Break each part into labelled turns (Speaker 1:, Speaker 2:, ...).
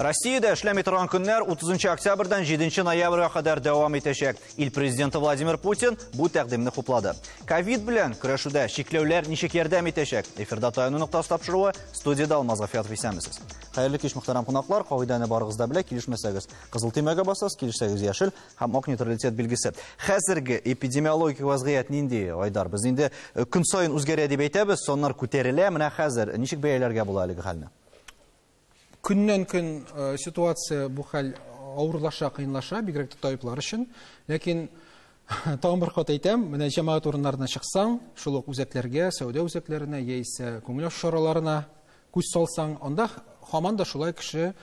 Speaker 1: Россиядә эшләми торган көннәр 30 октябрьдән 7 ноябрьгә кадәр дәвам итәчәк. Ил президенты Владимир Путин бу тәкъдимне хуплады. Ковид белән көрәшүдә чикләүләр ничек ярдәм итәчәк? Эфирда «Таяну ноктасы» тапшыруы, студиядә Алмаз Гафиятов, исәнмесез. Хәерле кич, мөхтәрәм кунаклар. Кагыйдәне барыгыз да белә, килешмәсәгез кызыл төймәгә басасыз, килешсәгез яшел һәм ак нейтралитет билгесе. Хәзерге эпидемиологик вазгыять нинди, Айдар? Без инде көн саен үзгәрә дип әйтәбез, саннар күтәрелә. Менә хәзер ничек бәяләргә була әлеге хәлне?
Speaker 2: Көннән көн ситуация, бу хәл авырлаша, кыенлаша, бигрәк тә табиблар өчен. Ләкин тагын бер кат әйтәм, менә җәмәгать урыннарына чыксаң, шул ук үзәкләргә, сәүдә үзәкләренә яисә күңел ачу чараларына күз салсаң, анда һаман да шулай кеше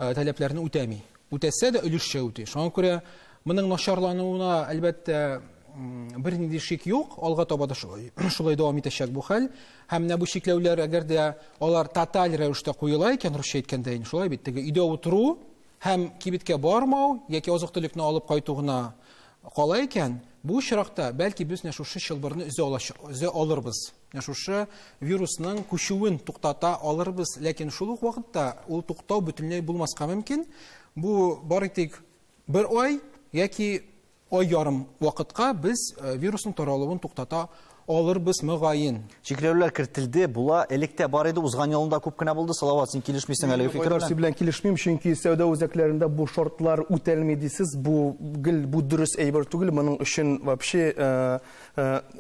Speaker 2: таләпләрне үтәми. Үтәсә дә өлешчә үти. Шуңа күрә моның начарлануына, әлбәттә, бернинди шик юк, алга таба да шулай дәвам итәчәк бу хәл. Һәм менә бу чикләүләр, әгәр дә алар тоталь рәвештә куела икән, русча әйткәндә, инде шулай бит, теге өйдә утыру һәм кибеткә бармау яки азык-төлекне алып кайту гына кала икән, бу очракта бәлки без менә шушы чылбырны өзә алырбыз. Менә шушы вирусның күчүен туктата алырбыз, ләкин шул ук вакытта ул туктау бөтенләй булмаска мөмкин. Бу бары тик бер ай яки ай ярым вакытка без вирусның таралуын туктата алырбыз, мөгаен.
Speaker 1: Чикләүләр кертелде, була, элек тә бар иде, узган елында күп кенә булды. Салават, син килешмисең әлеге фикер белән?
Speaker 3: Син белән килешмим, чөнки сәүдә үзәкләрендә бу шартлар үтәлми дисез, бу гел бу дөрес әйбер түгел, моның өчен вообще,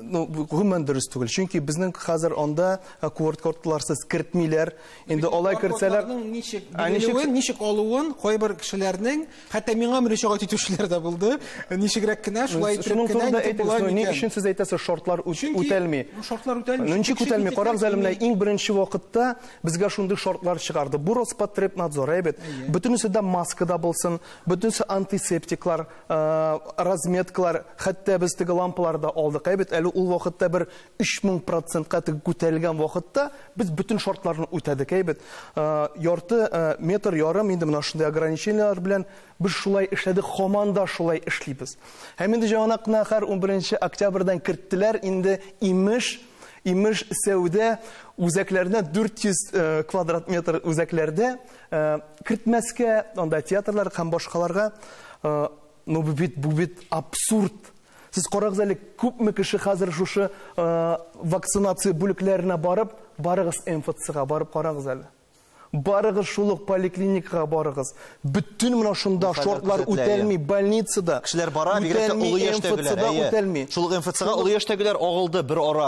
Speaker 3: ну, гомумән дөрес түгел. Чөнки безнең хәзер анда QR-кодларсыз кертмиләр. Инде алай керсәләр,
Speaker 2: ничек бирелүен, ничек алуын кайбер кешеләрнең, хәтта миңа мөрәҗәгать итүчеләр дә булды. Ничегрәк кенә шулай итеп кенә
Speaker 3: була. Ни өчен сез әйтәсез шартлар үтәлми?
Speaker 2: Шартлар үтәлми.
Speaker 3: Ничек үтәлми? Карагыз әле, менә иң беренче вакытта безгә шундый шартлар чыгарды. Бу Роспотребнадзор, әйбәт. Бөтенесе дә маскада булсын, бөтенесе антисептиклар, разметкалар, хәтта без теге лампалар да алдык. Әйбәт, әле ул вакытта бер 3000%-ка теге күтәрелгән вакытта без бөтен шартларны үтәдек, әйбәт. Ярты метр ярым инде менә шундый ограничениеләр белән без шулай эшләдек, һаман да шулай эшлибез. Һәм инде җаңа кына һәр 11 октябрьдән керттеләр инде имеш, имеш сәүдә үзәкләренә 400 квадрат метр үзәкләрдә кертмәскә, анда театрлар һәм башкаларга, ну бу бит абсурд. Сез карагыз әле, күпме кеше хәзер шушы вакцинация бүлекләренә барып, барыгыз МФЦга барып карагыз әле. Барыгыз шул ук поликлиникага барыгыз. Бөтен менә шунда шартлар үтәлми, больницада.
Speaker 1: Кешеләр бара, бигрәк тә олы яшьтәгеләр. Шул ук МФЦга олы яшьтәгеләр агылды бер ара,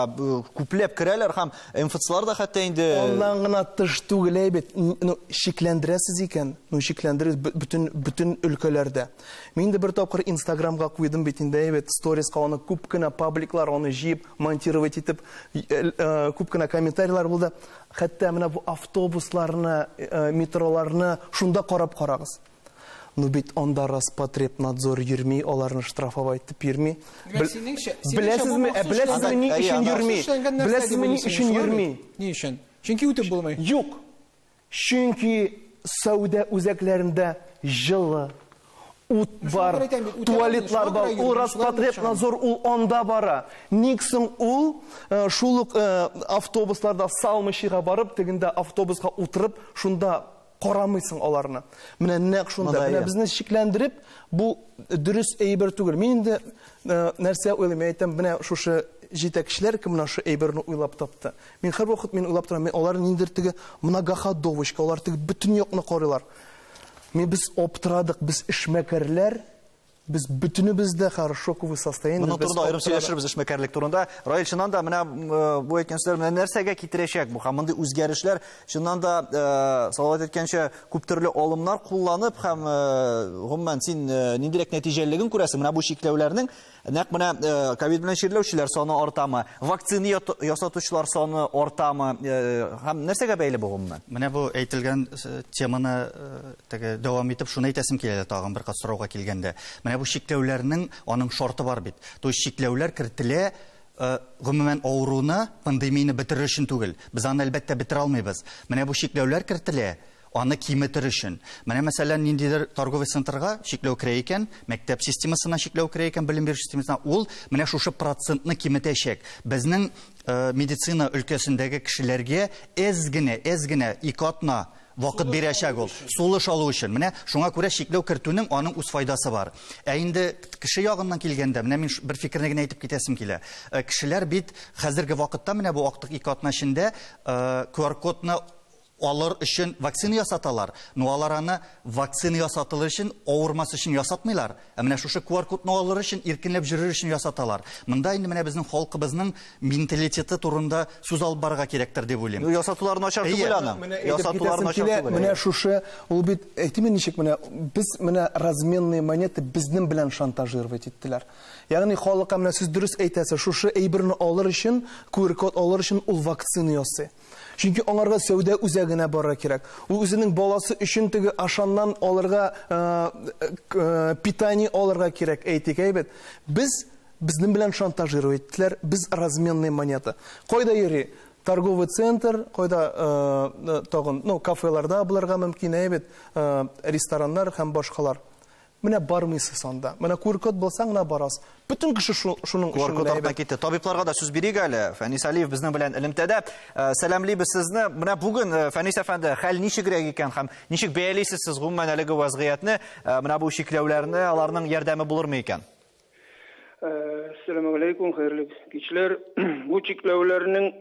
Speaker 1: күпләп керәләр һәм МФЦлар да хәтта инде
Speaker 3: Аннан гына тыш түгел әйбәт, ну шикләндерәсез икән, ну шикләндерәсез бөтен өлкәләрдә. Мин дә бер тапкыр Инстаграмга куйдым бит инде әйбәт, сториска аны күп кенә пабликлар аны җыеп, монтировать итеп, күп кенә комментарийлар булды. Хәтта менә бу автобусларны, метроларны шунда карап карагыз. Ну бит анда Роспотребнадзор йөрми, аларны штрафовать итеп йөрми. Беләсезме, беләсезме ни өчен йөрми? Беләсезме ни өчен йөрми?
Speaker 2: Ни өчен? Чөнки үтеп булмый.
Speaker 3: Юк. Чөнки сәүдә үзәкләрендә җылы, ут бар, туалетлар бар, ул Роспотребнадзор ул анда бара. Ник соң ул шул ук автобусларда салмыйча барып, тегендә автобуска утырып, шунда карамыйсың аларны. Менә нәкъ шунда. Менә безне шикләндереп, бу дөрес әйбер түгел. Мин инде нәрсә уйлыйм, мин әйтәм, менә шушы җитәкчеләр кем менә шу әйберне уйлап тапты. Мин һәрвакыт мин уйлап торам, мин алар ниндидер теге многоходовочка, алар теге бөтен якны карыйлар. Мин без аптырадык, без эшмәкәрләр, без бөтенебез дә шоковый состояние.
Speaker 1: Моның турында аерым сөйләшербез эшмәкәрлек турында. Раил, чыннан да менә бу әйткән сүзләр менә нәрсәгә китерәчәк бу һәм мондый үзгәрешләр, чыннан да Салават әйткәнчә күп төрле алымнар кулланып һәм гомумән син ниндирәк нәтиҗәлелеген күрәсең? Менә бу чикләүләрнең нәкъ менә ковид белән чирләүчеләр саны артамы, вакцина ясатучылар саны артамы һәм нәрсәгә бәйле бу гомумән?
Speaker 4: Менә бу әйтелгән теманы теге дәвам итеп шуны әйтәсем килә тагын бер кат сорауга килгәндә. Менә бу чикләүләрнең аның шарты бар бит. То есть чикләүләр кертелә гомумән авыруны, пандемияне бетерер өчен түгел. Без аны әлбәттә бетерә алмыйбыз. Менә бу чикләүләр кертелә аны киметер өчен. Менә мәсәлән, ниндидер торговый центрга чикләү керә икән, мәктәп системасына чикләү керә икән, белем бирү системасына, ул менә шушы процентны киметәчәк. Безнең медицина өлкәсендәге кешеләргә әз генә, әз генә ике атна вакыт бирәчәк ул, сулыш алу өчен. Менә шуңа күрә чикләү кертүнең аның үз файдасы бар. Ә инде кеше ягыннан килгәндә, менә мин бер фикерне генә әйтеп китәсем килә. Кешеләр бит хәзерге вакытта менә бу актык 2 атна эчендә QR-кодны алыр өчен вакцина ясаталар. Но алар аны вакцина ясатылыр өчен, авырмас өчен ясатмыйлар. Ә менә шушы QR-кодны алыр өчен, иркенләп йөрер өчен ясаталар. Монда инде менә безнең халкыбызның менталитеты турында сүз алып барырга кирәктер дип уйлыйм.
Speaker 1: Ясатулар начар түгел аның. Ясатулар начар түгел.
Speaker 3: Менә шушы ул бит әйтиме ничек менә без менә разменные монеты безнең белән шантажировать иттеләр. Ягъни халыкка менә сез дөрес әйтәсез, шушы әйберне алыр өчен, QR-код алыр өчен ул вакцина ясый. Чөнки аңарга сәүдә үзәгенә барырга кирәк. Ул үзенең баласы өчен теге ашаннан алырга, питание алырга кирәк, әйтик, әйбәт. Без безнең белән шантажировать иттеләр, без разменные монеты. Кайда йөри? Торговый центр, кайда тагын, ну, кафеларда булырга мөмкин, әйбәт, рестораннар һәм башкалар. Менә бармыйсыз анда. Менә QR-код булсаң гына барасыз. Бөтен кеше шуның өчен
Speaker 1: QR-код артына китте. Табибларга да сүз бирик әле. Фәнис Алиев безнең белән элемтәдә. Сәламлибез сезне. Менә бүген Фәнис әфәнде, хәл ничегрәк икән һәм ничек бәялисез сез гомумән әлеге вазгыятьне, менә бу чикләүләрне, аларның ярдәме булырмы икән?
Speaker 5: Әссәламү алейкум, хәерле кичләр. Бу чикләүләрнең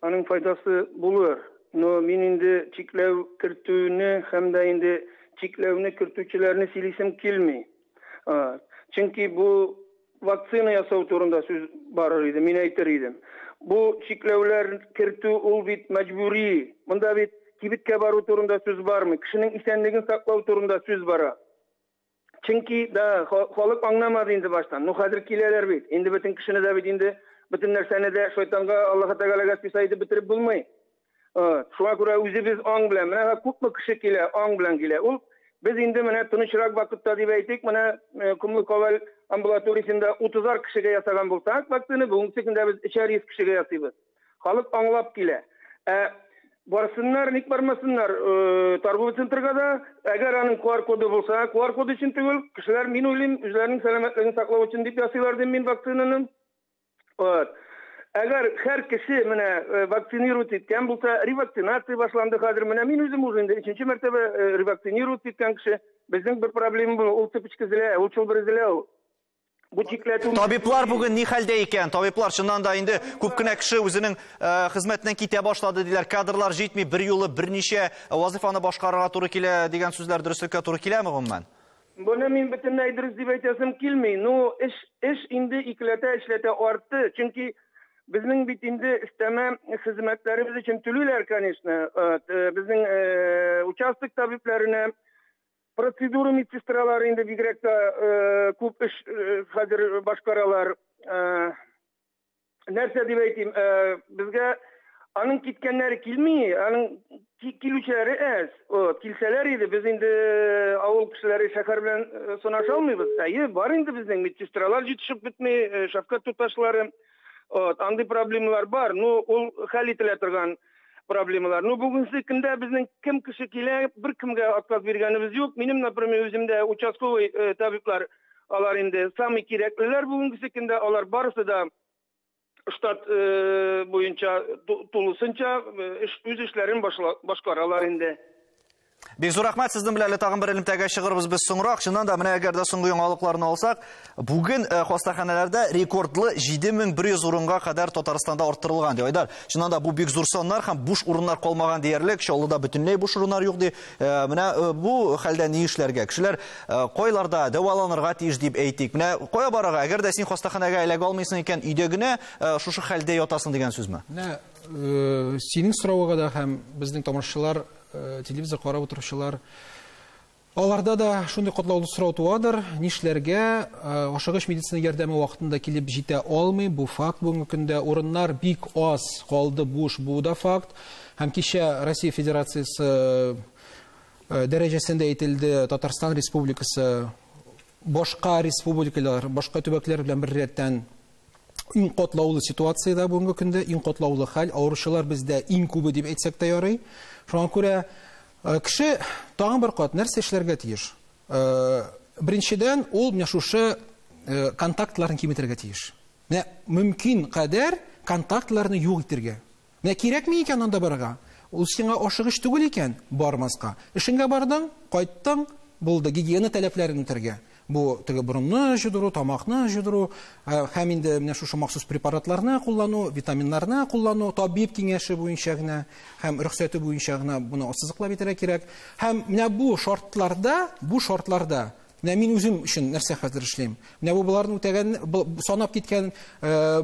Speaker 5: аның файдасы булыр. Но мин инде чикләү кертүне һәм дә инде чикләүне кертүчеләрне сөйлисем килми. Чөнки бу вакцина ясау турында сүз барыр иде, мин әйтер идем. Бу чикләүләр кертү ул бит мәҗбүри. Монда бит кибеткә бару турында сүз бармый, кешенең исәнлеген саклау турында сүз бара. Чөнки да халык аңламады инде баштан. Ну хәзер киләләр бит. Инде бөтен кешене дә бит инде бөтен нәрсәне дә шайтанга, Аллаһ Тәгаләгә списать итеп бетереп булмый. Шуңа күрә үзебез аң белән, менә күпме кеше килә, аң белән килә. Ул без инде менә тынычрак вакытта дип әйтик, менә Кумлы Коваль амбулаториясендә 30 кешегә ясаган булсак вакцина, бүгенге көндә без 300 кешегә ясыйбыз. Халык аңлап килә. Барсыннар, ник бармасыннар, торговый центрга да, әгәр аның QR-коды булса, QR-коды өчен түгел, кешеләр, мин уйлыйм, үзләренең сәламәтлеген саклау өчен дип ясыйлар дим мин вакцинаны. Әгәр һәр кеше менә вакцинировать иткән булса, ревакцинация башланды хәзер. Менә мин үзем уже инде 3-нче мәртәбә ревакцинировать иткән кеше. Безнең бер проблема бу, ул цепочка эзлә, ул чылбыр эзлә ул. Бу чикләтү.
Speaker 1: Табиблар бүген ни хәлдә икән? Табиблар чыннан да инде күп кенә кеше үзенең хезмәтеннән китә башлады диләр. Кадрлар җитми, бер юлы берничә вазифаны башкарырга туры килә дигән сүзләр дөреслеккә туры киләме гомумән?
Speaker 5: Буны мин бөтенләй дөрес дип әйтәсем килми. Ну, эш инде икеләтә, өчләтә артты. Чөнки безнең бит инде өстәмә хезмәтләребез өчен түлиләр, конечно. Безнең участок табибләренә, процедура медсестралары инде бигрәк тә күп эш хәзер башкаралар. Нәрсә дип әйтим, безгә аның киткәннәре килми, аның килүчеләре әз. Килсәләр иде, без инде авыл кешеләре шәһәр белән сынаша алмыйбыз. Әйе, бар инде безнең медсестралар җитешеп бетми, шәфкать туташлары. Андый проблемалар бар, но ул хәл ителә торган проблемалар. Ну, бүгенге көндә безнең кем кеше килә, бер кемгә отказ биргәнебез юк. Минем, например, үземдә участковый табиблар, алар инде самый кирәклеләр бүгенге көндә, алар барысы да штат буенча тулысынча үз эшләрен башкаралар инде.
Speaker 1: Бик зур рәхмәт, сезнең белән әле тагын бер элемтәгә чыгырбыз без соңрак. Чыннан да, менә әгәр дә соңгы яңалыкларны алсак, бүген хастаханәләрдә рекордлы 7100 урынга кадәр Татарстанда арттырылган ди. Айдар, чыннан да бу бик зур саннар һәм буш урыннар калмаган диярлек. Чаллыда бөтенләй буш урыннар юк ди. Менә бу хәлдә ни эшләргә? Кешеләр кайларда дәваланырга тиеш дип әйтик. Менә кая барырга? Әгәр дә син хастаханәгә эләгә алмыйсың икән, өйдә генә шушы хәлдә ятасың дигән сүзме?
Speaker 2: Менә синең соравыңа да һәм безнең тамашачылар, телевизор карап утыручылар, аларда да шундый катлаулы сорау туадыр. Нишләргә? Ашыгыч медицина ярдәме вакытында килеп җитә алмый. Бу факт. Бүгенге көндә урыннар бик аз калды, буш, бу да факт. Һәм кичә Россия Федерациясе дәрәҗәсендә әйтелде, Татарстан Республикасы башка республикалар, башка төбәкләр белән бер рәттән иң катлаулы ситуациядә бүгенге көндә, иң катлаулы хәл, авыручылар бездә иң күбе дип әйтсәк тә ярый. Шуңа күрә кеше тагын бер кат нәрсә эшләргә тиеш? Беренчедән, ул менә шушы контактларын киметергә тиеш. Менә мөмкин кадәр контактларны юк итәргә. Менә кирәкме икән анда барырга? Ул сиңа ашыгыч түгел икән, бармаска. Эшеңгә бардың, кайттың, булды, гигиена таләпләрен үтәргә. Бу теге борынны җудыру, тамакны җудыру, һәм инде менә шушы махсус препаратларны куллану, витаминнарны куллану, табиб киңәше буенча гына һәм рөхсәте буенча гына моны ассызыклап әйтергә кирәк. Һәм менә бу шартларда, менә мин үзем өчен нәрсә хәзер эшлим. Менә бу боларны үтәгән, санап киткән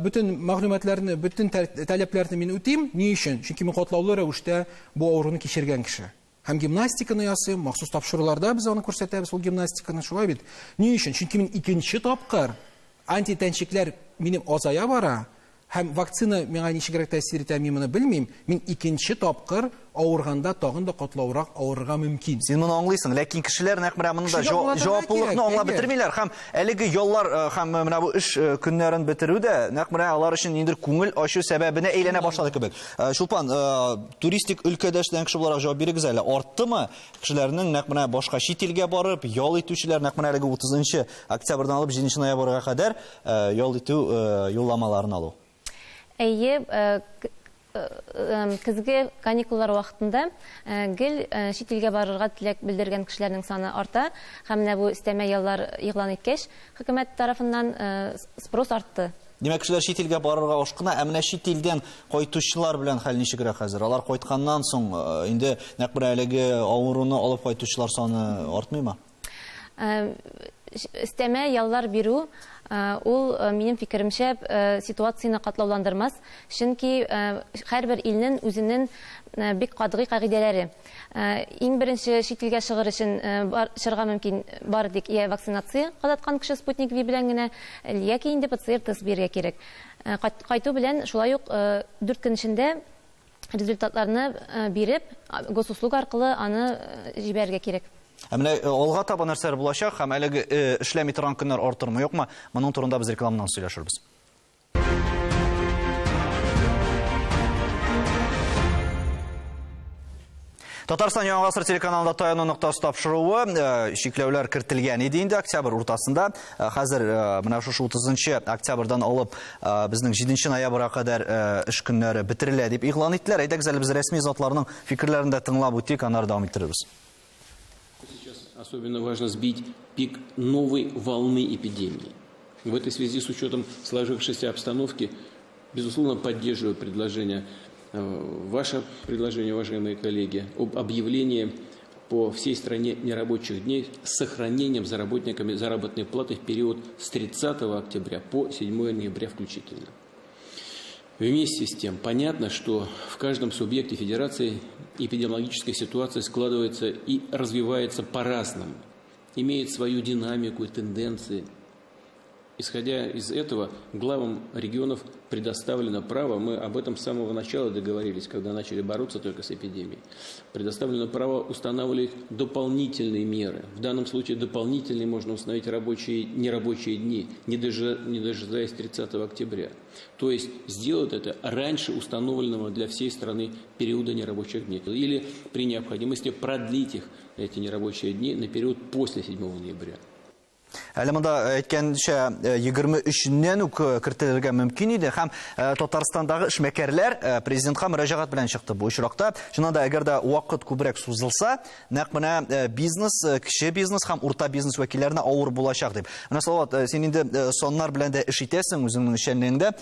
Speaker 2: бөтен мәгълүматларны, бөтен таләпләрне мин үтим. Ни өчен? Чөнки мин катлаулы рәвештә бу авыруны кичергән кеше. Һәм гимнастиканы ясыйм, махсус тапшыруларда без аны күрсәтәбез, ул гимнастиканы, шулай бит. Ни өчен? Чөнки мин икенче тапкыр антитәнчекләр минем азая бара, һәм вакцина миңа ничегрәк тәэсир итә, мин моны белмим. Мин икенче тапкыр авырганда тагын да катлаурак авырырга мөмкин.
Speaker 1: Син моны аңлыйсың, ләкин кешеләр нәкъ менә монда җаваплылыкны аңлап бетермиләр һәм әлеге яллар һәм менә бу эш көннәрен бетерү дә нәкъ менә алар өчен ниндидер күңел ачу сәбәбенә әйләнә башлады кебек. Чулпан, туристик өлкәдә эшләгән кеше буларак җавап бирегез әле. Арттымы кешеләрнең нәкъ менә башка чит илгә барып ял итүчеләр нәкъ менә әлеге 30 октябрьдән алып 7 ноябрьгә кадәр ял итү юлламаларын алу?
Speaker 6: Әйе, көзге каникуллар вакытында гел чит илгә барырга теләк белдергән кешеләрнең саны арта, һәм менә бу өстәмә яллар игълан иткәч, хөкүмәт тарафыннан спрос артты.
Speaker 1: Димәк, кешеләр чит илгә барырга ашкына, ә менә чит илдән кайтучылар белән хәл ничегрәк хәзер? Алар кайтканнан соң инде нәкъ менә әлеге авыруны алып кайтучылар саны артмыймы?
Speaker 6: Өстәмә яллар бирү ул, минем фикеремчә, ситуацияне катлауландырмас, чөнки һәрбер илнең үзенең бик катгый кагыйдәләре. Иң беренче чит илгә чыгыр өчен чыгарга мөмкин бары тик я вакцинация кадаткан кеше Спутник V белән генә, яки инде ПЦР тест бирергә кирәк. Кайту белән шулай ук 4 көн эчендә результатларны биреп, госуслуг аркылы аны җибәрергә кирәк.
Speaker 1: Ә менә алга таба нәрсәләр булачак һәм әлеге эшләми торган көннәр артырмы, юкмы? Моның турында без рекламадан сөйләшербез. Татарстан Яңа Гасыр телеканалында таяну ноктасы тапшыруы чикләүләр кертелгән иде инде октябрь уртасында. Хәзер менә шушы 30 октябрьдан алып безнең 7 ноябрьгә кадәр эш көннәре бетерелә дип игълан иттеләр. Әйдәгез әле без рәсми затларның фикерләрен дә тыңлап үтик, аннары дәвам иттерербез.
Speaker 7: Особенно важно сбить пик новой волны эпидемии. В этой связи с учетом сложившейся обстановки, безусловно, поддерживаю предложение, ваше предложение, уважаемые коллеги, об объявлении по всей стране нерабочих дней с сохранением за работниками заработной платы в период с 30 октября по 7 ноября включительно. Вместе с тем, понятно, что в каждом субъекте федерации эпидемиологическая ситуация складывается и развивается по-разному, имеет свою динамику и тенденции. Исходя из этого, главам регионов предоставлено право, мы об этом с самого начала договорились, когда начали бороться только с эпидемией, предоставлено право устанавливать дополнительные меры. В данном случае дополнительные можно установить рабочие, нерабочие дни, не дожидаясь 30 октября. То есть сделать это раньше установленного для всей страны периода нерабочих дней. Или при необходимости продлить их, эти нерабочие дни, на период после 7 ноября.
Speaker 1: Әле монда әйткәнчә 23-ннән үк кертелергә мөмкин иде һәм Татарстандагы эшмәкәрләр президентка мөрәҗәгать белән чыкты бу очракта. Чыннан да, әгәр дә вакыт күбрәк сузылса, нәкъ менә бизнес, кече бизнес һәм урта бизнес вәкилләренә авыр булачак дип. Менә Салават, син инде саннар белән дә эш итәсең үзеңнең эшчәнлегеңдә.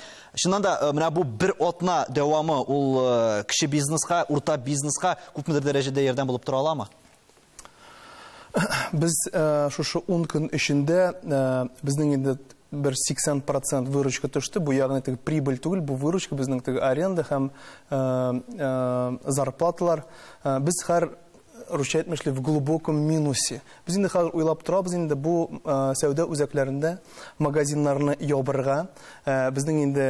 Speaker 1: Чыннан да, менә бу бер атна дәвамы ул кече бизнеска, урта бизнеска күпмедер дәрәҗәдә ярдәм булып тора аламы?
Speaker 3: Без шушы 10 көн эчендә безнең инде бер 80% выручка төште. Бу ягъни теге прибыль түгел, бу выручка безнең теге аренда һәм зарплаталар. Без һәр русча әйтмешли в глубоком минусе. Без инде хәзер уйлап торабыз инде бу сәүдә үзәкләрендә магазиннарны ябырга. Безнең инде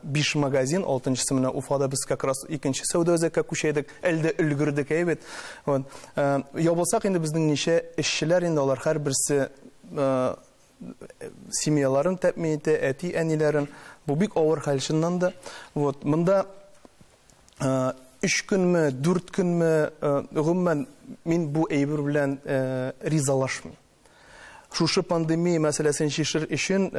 Speaker 3: 5 магазин, 6-нчысы менә Уфада без как раз икенче сәүдә үзәккә күчәйдек, әлдә өлгердек әйбәт. Вот. Ябылсак инде безнең ничә эшчеләр инде алар һәрберсе семьяларын тәэмин итә, әти-әниләрен. Бу бик авыр хәл чыннан да. Вот. Монда 3 көнме, 4 көнме, гомумән мин бу әйбер белән ризалашмыйм. Шушы пандемия мәсьәләсен чишер өчен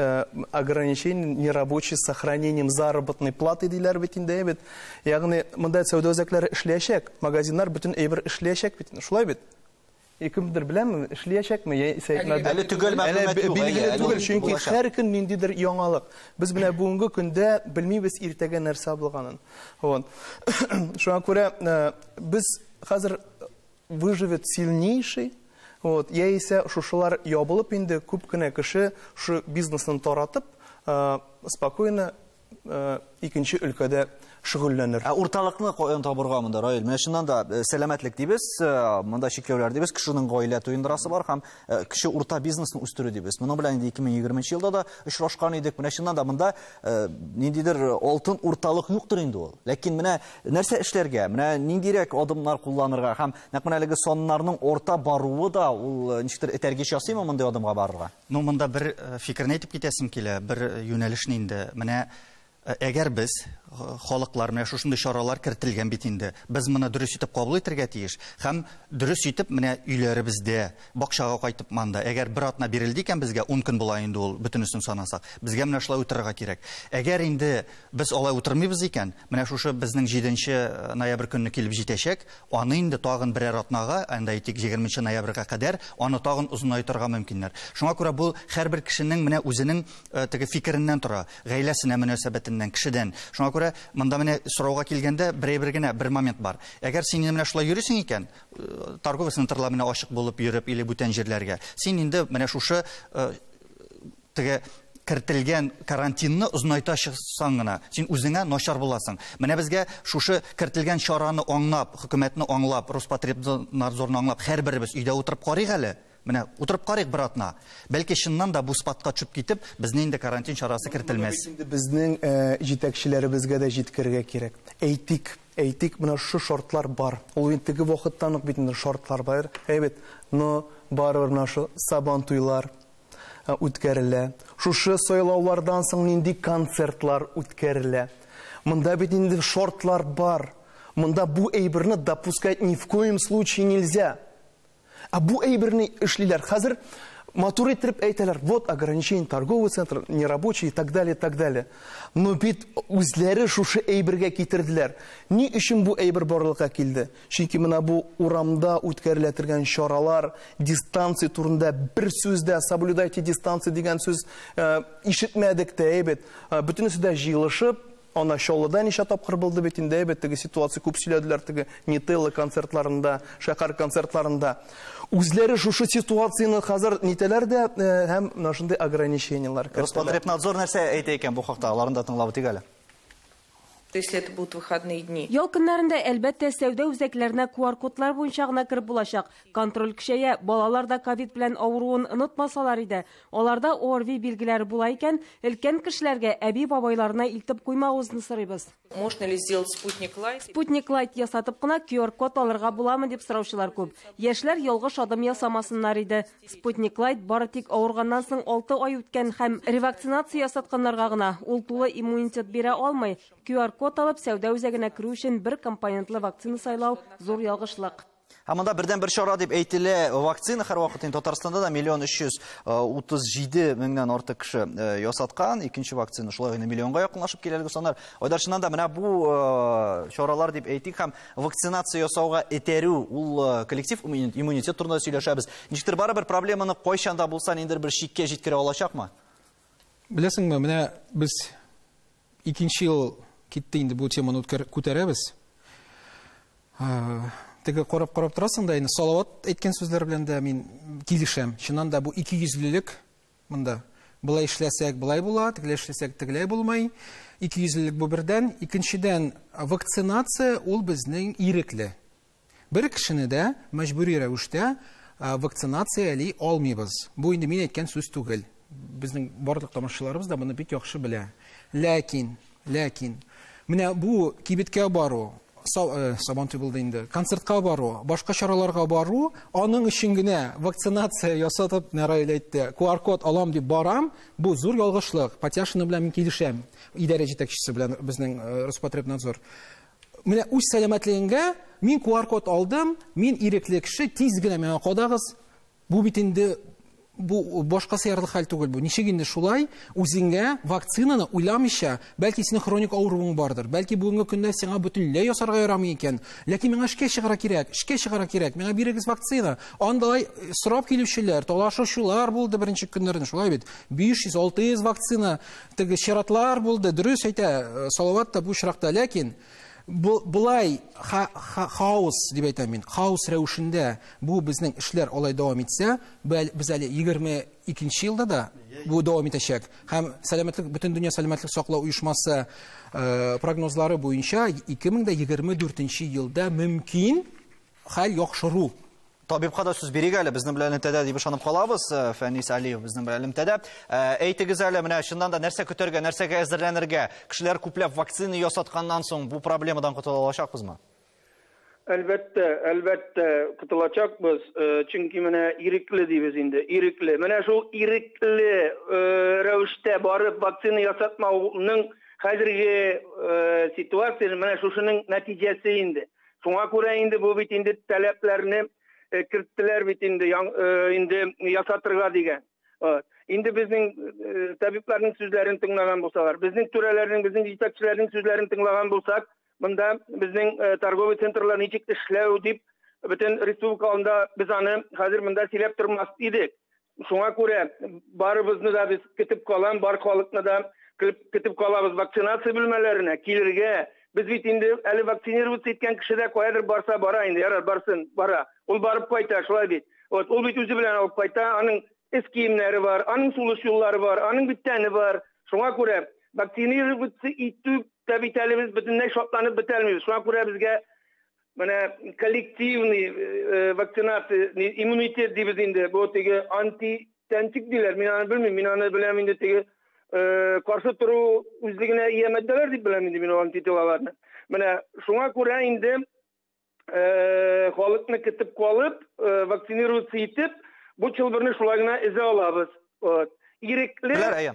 Speaker 3: ограничение нерабочий с сохранением заработной платы диләр бит инде, бит. Ягъни монда сәүдә үзәкләре эшләячәк, магазиннар бөтен әйбер эшләячәк бит. Шулай бит? Кемдер беләме, эшләячәкме, яисә әйтмәде.
Speaker 1: Әле төгәл мәгълүмат юк.
Speaker 3: Билгеле түгел, чөнки һәр көн ниндидер яңалык. Без менә бүгенге көндә белмибез иртәгә нәрсә булганын. Вот. Шуңа күрә без хәзер выживет сильнейший. Вот, яисә шушылар ябылып инде күп кенә кеше шу бизнесны таратып, спокойно икенче өлкәдә шөгыльләнер.
Speaker 1: Ә урталыкны каян табырга монда, Раил? Менә чыннан да сәламәтлек дибез, монда чикләүләр дибез, кешенең гаилә туендырасы бар һәм кеше урта бизнесны үстерү дибез. Моның белән инде 2020 елда да очрашкан идек. Менә чыннан да монда ниндидер алтын урталык юктыр инде ул. Ләкин менә нәрсә эшләргә, менә ниндирәк адымнар кулланырга һәм нәкъ менә әлеге саннарның орта баруы да ул ничектер этәргеч ясыймы мондый адымга барырга?
Speaker 4: Ну, монда бер фикерне әйтеп китәсем килә, бер юнәлешне инде. Менә әгәр без халыклар менә шушындый чаралар кертелгән бит инде, без моны дөрес итеп кабул итәргә тиеш һәм дөрес итеп менә өйләребездә, бакчага кайтып манда, әгәр бер атна бирелде икән безгә, 10 көн була инде ул, бөтенесен санасак, безгә менә шулай утырырга кирәк. Әгәр инде без алай утырмыйбыз икән, менә шушы безнең 7 ноябрь көнне килеп җитәчәк, аны инде тагын берәр атнага, анда әйтик 20 ноябрьгә кадәр, аны тагын озынайтырга мөмкиннәр. Шуңа күрә бу һәрбер кешенең менә үзенең теге фикереннән тора, гаиләсенә мөнәсәбәтеннән, кешедән. Шуңа күрә монда менә сорауга килгәндә берәй-бер генә бер момент бар. Әгәр син менә шулай йөрисең икән, торговый центрлар менә ачык булып йөреп или бүтән җирләргә, син инде менә шушы теге кертелгән карантинны озынайта чыксаң гына, син үзеңә начар буласың. Менә безгә шушы кертелгән чараны аңлап, хөкүмәтне аңлап, Роспотребнадзорны аңлап, һәрберебез өйдә утырып карыйк әле. Менә утырып карыйк бер атна. Бәлки чыннан да бу спадка төшеп китеп, безнең инде карантин чарасы кертелмәс.
Speaker 3: Инде безнең җитәкчеләребезгә дә җиткерергә кирәк. Әйтик, әйтик, менә шушы шартлар бар. Ул инде теге вакыттан ук бит инде шартлар бар. Әйбәт, но барыбер менә шу сабан туйлар үткәрелә. Шушы сайлаулардан соң нинди концертлар үткәрелә. Монда бит инде шартлар бар. Монда бу әйберне допускать ни в коем случае нельзя. А бу әйберне эшлиләр. Хәзер матур итеп әйтәләр, вот ограничение торговый центр, нерабочий и так далее, и так далее. Но бит үзләре шушы әйбергә китерделәр. Ни өчен бу әйбер барлыкка килде? Чөнки менә бу урамда үткәрелә торган чаралар, дистанция турында бер сүз дә, соблюдайте дистанция дигән сүз ишетмәдек тә, әйбәт. Бөтенесе дә җыелышып, ана Чаллыда ничә тапкыр булды бит инде, әйбәт, теге ситуация күп сөйләделәр, теге Нителла концертларында, шәһәр концертларында. Үзләре шушы ситуацияне хәзер нитәләр дә һәм менә шундый ограничениелар кертәләр.
Speaker 1: Роспотребнадзор нәрсә әйтә икән бу хакта, аларын да тыңлап үтик әле.
Speaker 8: Если это будут выходные дни.
Speaker 9: Ял көннәрендә әлбәттә сәүдә үзәкләренә QR-кодлар буенча гына кереп булачак. Контроль көчәя, балалар да ковид белән авыруын онытмасалар иде. Аларда ОРВИ билгеләре була икән, өлкән кешеләргә әби-бабайларына илтеп куймавызны сорыйбыз.
Speaker 8: Можно ли сделать спутник лайт?
Speaker 9: Спутник лайт ясатып кына QR-код алырга буламы дип сораучылар күп. Яшьләр ялгыш адым ясамасыннар иде. Спутник лайт бары тик авырганнан соң 6 ай үткән һәм ревакцинация ясатканнарга гына ул тулы иммунитет бирә алмый. QR-код алып сәүдә үзәгенә керү өчен бер компонентлы вакцина сайлау зур ялгышлык.
Speaker 1: Һәм монда бердән бер чара дип әйтелә, вакцина һәрвакыт инде Татарстанда да 1 337 000 артык кеше ясаткан, икенче вакцина шулай гына миллионга якынлашып килә әлеге саннар. Айдар, чыннан да менә бу чаралар дип әйтик һәм вакцинация ясауга этәрү, ул коллектив иммунитет турында сөйләшәбез. Ничектер барыбер проблеманы кайчан да булса ниндидер бер чиккә җиткерә алачакмы?
Speaker 2: Беләсеңме, менә без икенче ел китте инде бу теманы күтәрәбез. Теге карап-карап торасың да, инде Салават әйткән сүзләр белән дә мин килешәм. Чыннан да бу икейөзлелек монда. Былай эшләсәк, былай була, тегеләй эшләсәк, тегеләй булмый. Икейөзлелек бу бердән. Икенчедән, вакцинация ул безнең ирекле. Бер кешене дә мәҗбүри рәвештә вакцинацияли алмыйбыз. Бу инде мин әйткән сүз түгел. Безнең барлык тамашачыларыбыз да моны бик яхшы белә. Ләкин, ләкин менә бу кибеткә бару, Сабантуй булды инде, концертка бару, башка чараларга бару, аның өчен генә вакцинация ясатып, Нараил әйтте, QR-код алам дип барам, бу зур ялгышлык. Патяшина белән мин килешәм, идарә җитәкчесе белән безнең Роспотребнадзор. Менә үз сәламәтлегеңгә мин QR-код алдым, мин ирекле кеше, тиз генә миңа кадагыз. Бу бит инде Бу башка сыярлык хәл түгел бу. Ничек инде шулай үзеңә вакцинаны уйламыйча, бәлки синең хроник авыруың бардыр, бәлки бүгенге көндә сиңа бөтенләй ясарга ярамый икән. Ләкин миңа эшкә чыгарга кирәк, эшкә чыгарга кирәк. Миңа бирегез вакцина. Андалай сорап килүчеләр, талашучылар булды беренче көннәрдә, шулай бит. 500-600 вакцина, теге чиратлар булды. Дөрес әйтә Салават та бу очракта, ләкин Болай хаос дип әйтәм мин. Хаос рәвешендә бу безнең эшләр алай дәвам итсә, без әле 22 елда да бу дәвам итәчәк. Һәм сәламәтлек, Бөтендөнья сәламәтлек саклау оешмасы прогнозлары буенча 2024 елда мөмкин хәл яхшыру.
Speaker 1: Табибка да сүз бирик әле, безнең белән элемтәдә дип ышанып калабыз. Фәнис Алиев безнең белән элемтәдә. Әйтегез әле, менә чыннан да нәрсә көтәргә, нәрсәгә әзерләнергә? Кешеләр күпләп вакцина ясатканнан соң бу проблемадан котыла алачакбызмы?
Speaker 5: Әлбәттә, әлбәттә котылачакбыз. Чөнки менә ирекле дибез инде, ирекле. Менә шул ирекле рәвештә барып вакцина ясатмауның хәзерге ситуациясе менә шушының нәтиҗәсе инде. Шуңа күрә инде бу бит инде таләпләрне керттеләр бит инде, инде ясатырга дигән. Инде безнең табибларның сүзләрен тыңлаган булсалар, безнең түрәләрнең, безнең җитәкчеләрнең сүзләрен тыңлаган булсак, монда безнең торговый центрлар ничек эшләү дип бөтен республика алдында без аны хәзер монда сөйләп тормас идек. Шуңа күрә барыбызны да без көтеп калам, бар халыкны да көтеп калабыз вакцинация бүлмәләренә килергә. Без бит инде әле вакцинироваться иткән кеше дә каядыр барса бара инде, ярар барсын, бара. Ул барып кайта, шулай бит. Вот, ул бит үзе белән алып кайта, аның эс киемнәре бар, аның сулыш юллары бар, аның бит тәне бар. Шуңа күрә вакцинироваться итү дә бит әле без бөтенләй шатланып бетәлмибез. Шуңа күрә безгә менә коллективный вакцинация, иммунитет дибез инде, бу теге антитәнчек диләр. Мин аны белмим, мин аны беләм инде теге каршы тору үзлегенә ия матдәләр дип беләм инде мин ул антителаларны. Менә шуңа күрә инде халыкны көтеп калып, вакцинироваться итеп, бу чылбырны шулай гына эзә алабыз. Вот. Ирекле.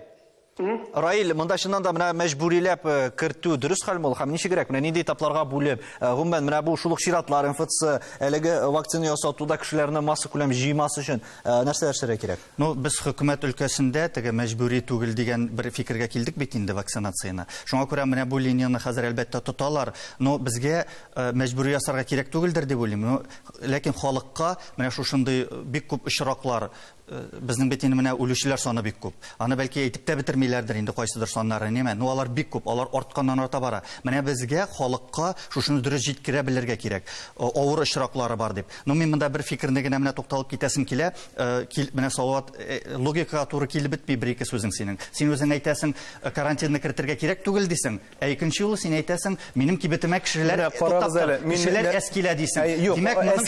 Speaker 1: Раил, монда чыннан да менә мәҗбүриләп кертү дөрес хәлме ул һәм ничегрәк, менә нинди этапларга бүлеп, гомумән менә бу шул ук чиратлар, МФЦ, әлеге вакцина ясатуда кешеләрне массакүләм җыймас өчен нәрсәләр эшләргә кирәк?
Speaker 4: Ну, без хөкүмәт өлкәсендә теге мәҗбүри түгел дигән бер фикергә килдек бит инде вакцинацияне. Шуңа күрә менә бу линияне хәзер әлбәттә тоталар, но безгә мәҗбүри ясарга кирәк түгелдер дип уйлыйм. Но ләкин халыкка менә шушындый бик күп очраклар, безнең бит инде менә үлүчеләр саны бик күп. Аны бәлки әйтеп тә бетермиләрдер инде кайсыдыр саннары, неме? Но алар бик күп, алар артканнан арта бара. Менә безгә халыкка шушыны дөрес җиткерә белергә кирәк. Авыр очраклары бар дип. Но мин монда бер фикерне генә менә тукталып китәсем килә. Менә Салават, логикага туры килеп бетми бер-ике сүзең синең. Син үзең әйтәсең, карантинны кертергә кирәк түгел дисең. Ә икенче юлы син әйтәсең, минем кибетемә кешеләр туктап, кешеләр әз килә дисең. Димәк, моның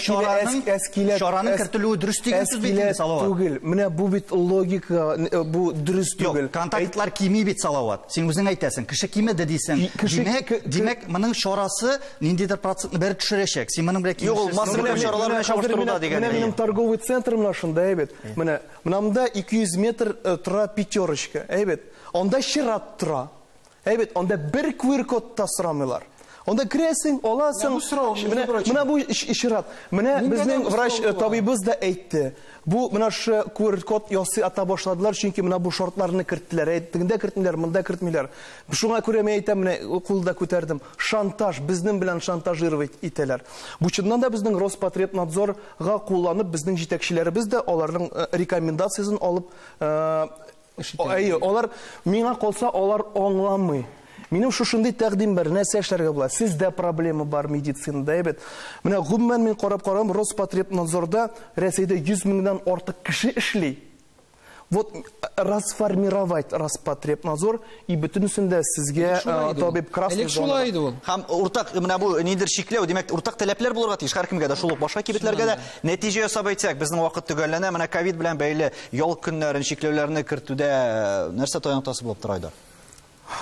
Speaker 4: чараның кертелүе дөрес дигән сүз бит инде, Салават.
Speaker 3: Түгел. Менә бу бит логика, бу дөрес түгел.
Speaker 4: Юк, контактлар кими бит, Салават. Син үзең әйтәсең, кеше кимеде дисең. Димәк, моның чарасы ниндидер процентны бәреп төшерәчәк. Син моның белән
Speaker 1: килешәсең. Юк, ул массакүләм чаралар белән чагыштыруда дигән.
Speaker 3: Менә минем торговый центр менә шунда, әйбәт. Менә монда 200 метр тора пятерочка, әйбәт. Анда чират тора. Әйбәт, анда бер QR-код та сорамыйлар. Анда керәсең, аласың. Менә бу чират. Менә безнең врач табибыбыз да әйтте. Бу менә шу QR-код ясый ата башладылар, чөнки менә бу шартларны керттеләр. Тегендә кертмиләр, монда кертмиләр. Шуңа күрә мин әйтәм, менә кулда күтәрдем. Шантаж, безнең белән шантажировать итәләр. Бу чыннан да безнең Роспотребнадзорга кулланып, безнең җитәкчеләребез дә аларның рекомендациясен алып, әйе, алар миңа калса, алар аңламый. Минем шушындый тәкъдим бар, нәрсә эшләргә була? Сездә проблема бар медицинада, әйбәт. Менә гомумән мин карап карам, Роспотребнадзорда Рәсәйдә 100 меңнән артык кеше эшли. Вот расформировать Роспотребнадзор и бөтенесендә сезгә табиб красный зона.
Speaker 1: Һәм уртак менә бу нидер чикләү, димәк, уртак таләпләр булырга тиеш һәркемгә дә, шул ук башка кибетләргә дә. Нәтиҗә ясап әйтсәк, безнең вакыт төгәлләнә. Менә ковид белән бәйле ял көннәрен, чикләүләрне кертүдә нәрсә таяныктасы булып тора, Айдар?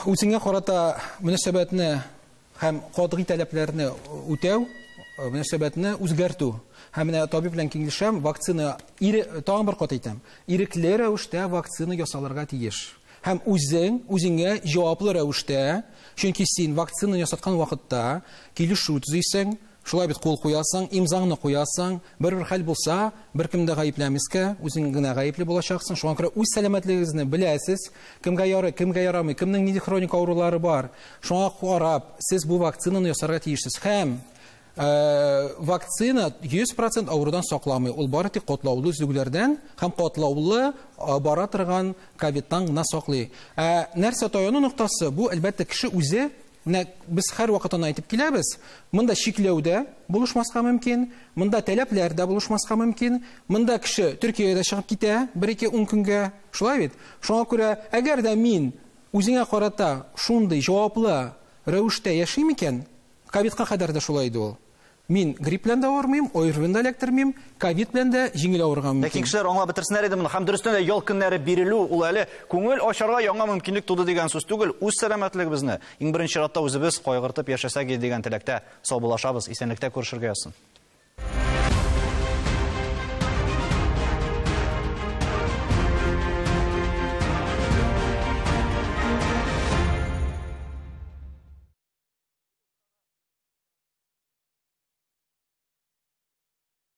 Speaker 2: Үзеңә карата мөнәсәбәтне һәм катгый таләпләрне үтәү, мөнәсәбәтне үзгәртү. Һәм менә табиб белән киңәшәм, вакцина, тагын бер кат әйтәм, ирекле рәвештә вакцина ясалырга тиеш. Һәм үзеңә җаваплы рәвештә, чөнки син вакцина ясаткан вакытта килешү төзисең, Шулай бит, кул куясың, имзаңны куясың, бер-бер хәл булса, беркем дә гаепләмәскә, үзең генә гаепле булачаксың. Шуңа күрә үз сәламәтлегегезне беләсез, кемгә ярый, кемгә ярамый, кемнең нинди хроник авырулары бар. Шуңа карап, сез бу вакцинаны ясарга тиешсез. Һәм вакцина 100% авырудан сакламый. Ул бары тик катлаулы өзлегүләрдән һәм катлаулы бара торган ковидтан гына саклый. Нәрсә таяну ноктасы? Бу, әлбәттә, кеше үзе. Менә без һәрвакыт аны әйтеп киләбез. Монда чикләү дә булышмаска мөмкин, монда таләпләр дә булышмаска мөмкин. Монда кеше Төркиягә дә чыгып китә бер-ике ун көнгә. Шулай бит? Шуңа күрә, әгәр дә мин үзеңә карата шундый җаваплы рәвештә яшим икән, ковидка кадәр дә шулай иде ул. Мин грипп белән дә авырмыйм, ОРВИны да эләктермим, ковид белән дә җиңел авырга мөмкин.
Speaker 1: Ләкин кешеләр аңлап бетерсеннәр иде моны. Һәм дөрестән дә ял көннәре бирелү ул әле күңел ачарга яңа мөмкинлек туды дигән сүз түгел. Үз сәламәтлегебезне иң беренче чиратта үзебез кайгыртып яшәсәк иде дигән теләктә саубуллашабыз. Исәнлектә күрешергә язсын.